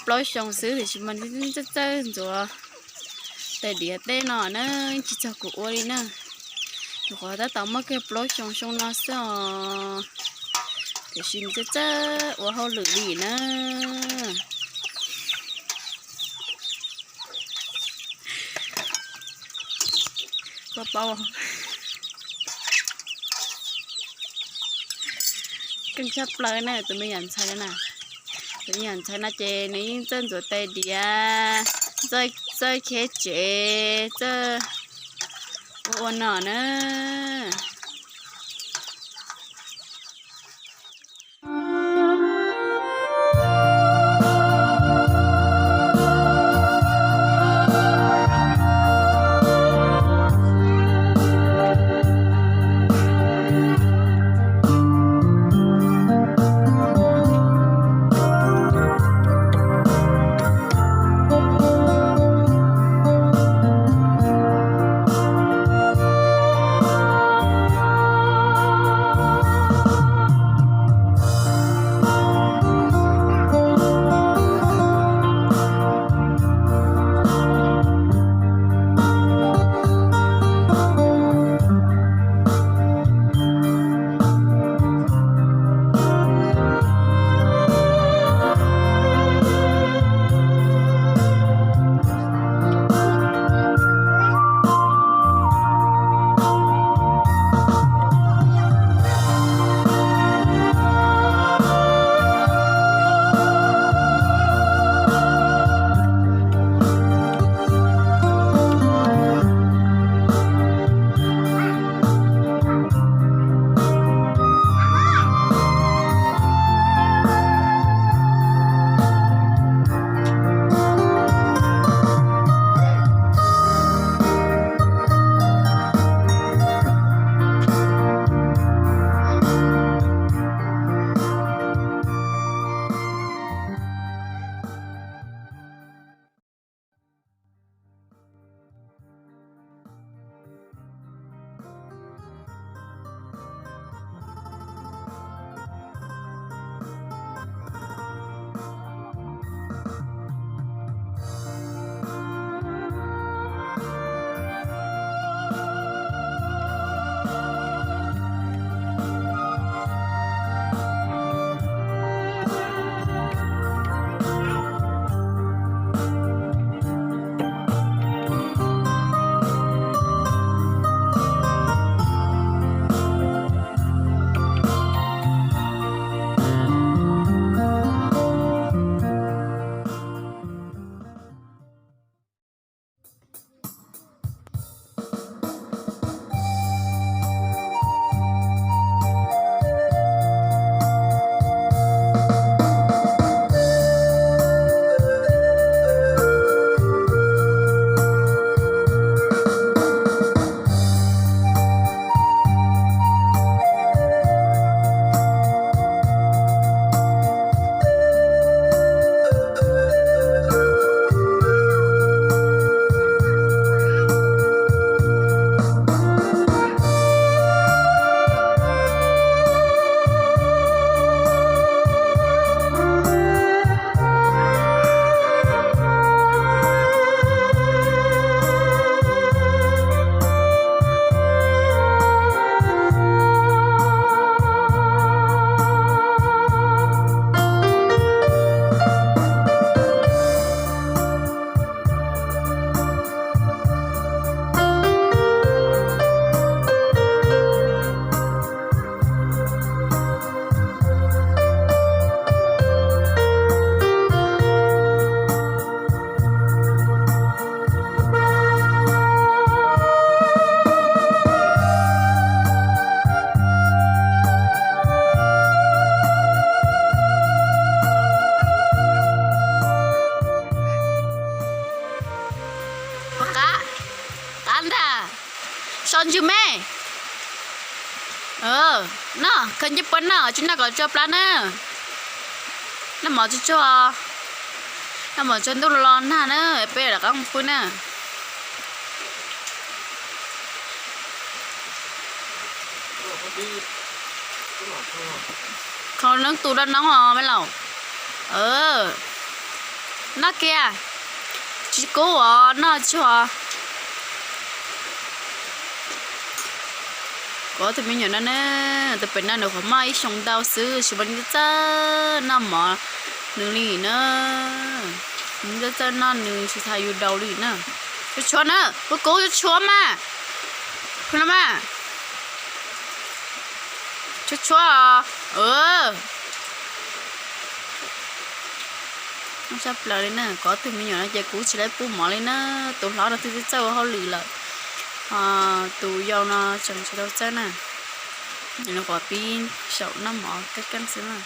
plaub xyoo xwb tiam sis mas txawj txawj ntxuav tais diav teb no na, tsis txog kuv ua li na. Rau qhov tab tom muaj kiag plaub xyoo xyoo no xwb os, tiam sis nws txawj txawj ua hauj lwm li na. Koj paub, keej tshaj plaws na tus me nyuam ntxhais no na. Tus me nyuam ntxhais no ces nws yeej txawj ntxuav tais diav, txawj kheb tsev, txawj ua ua no na. Qab, qab ntag, so ntswg me. No, khaws ncej puab noj, tsis noj kom tsua plab na. Noj mov tsuag tsuag, noj mov tsuag ntuj los nag na, peb rov qab mus pw na. Kho neeb tu dab noob os me laus. Noj kiag, tsis kub os, noj tsuag. Kuv ob tug me nyuam no na, tus pem no nws qhuav muaj ib xyoos ntau xwb, tsis muaj neeg txawj noj mov nws li na. Neeg txawj noj nws tsis tau yus daus li na. Tshuav tshuav na, kuv kuv tshuav tshuav mas. Kuv no mas. Tshuav tshuav os. Noj tshaj plaws li na, kuv ob tug me nyuam no ces kuv tsis tau pub mov li na, tus hlob no twb txawj ua hauj lwm lawm, tus yau no tseem tsis tau txawj na. Nws qhuav pib saum noj mov keeb keeb xwb na.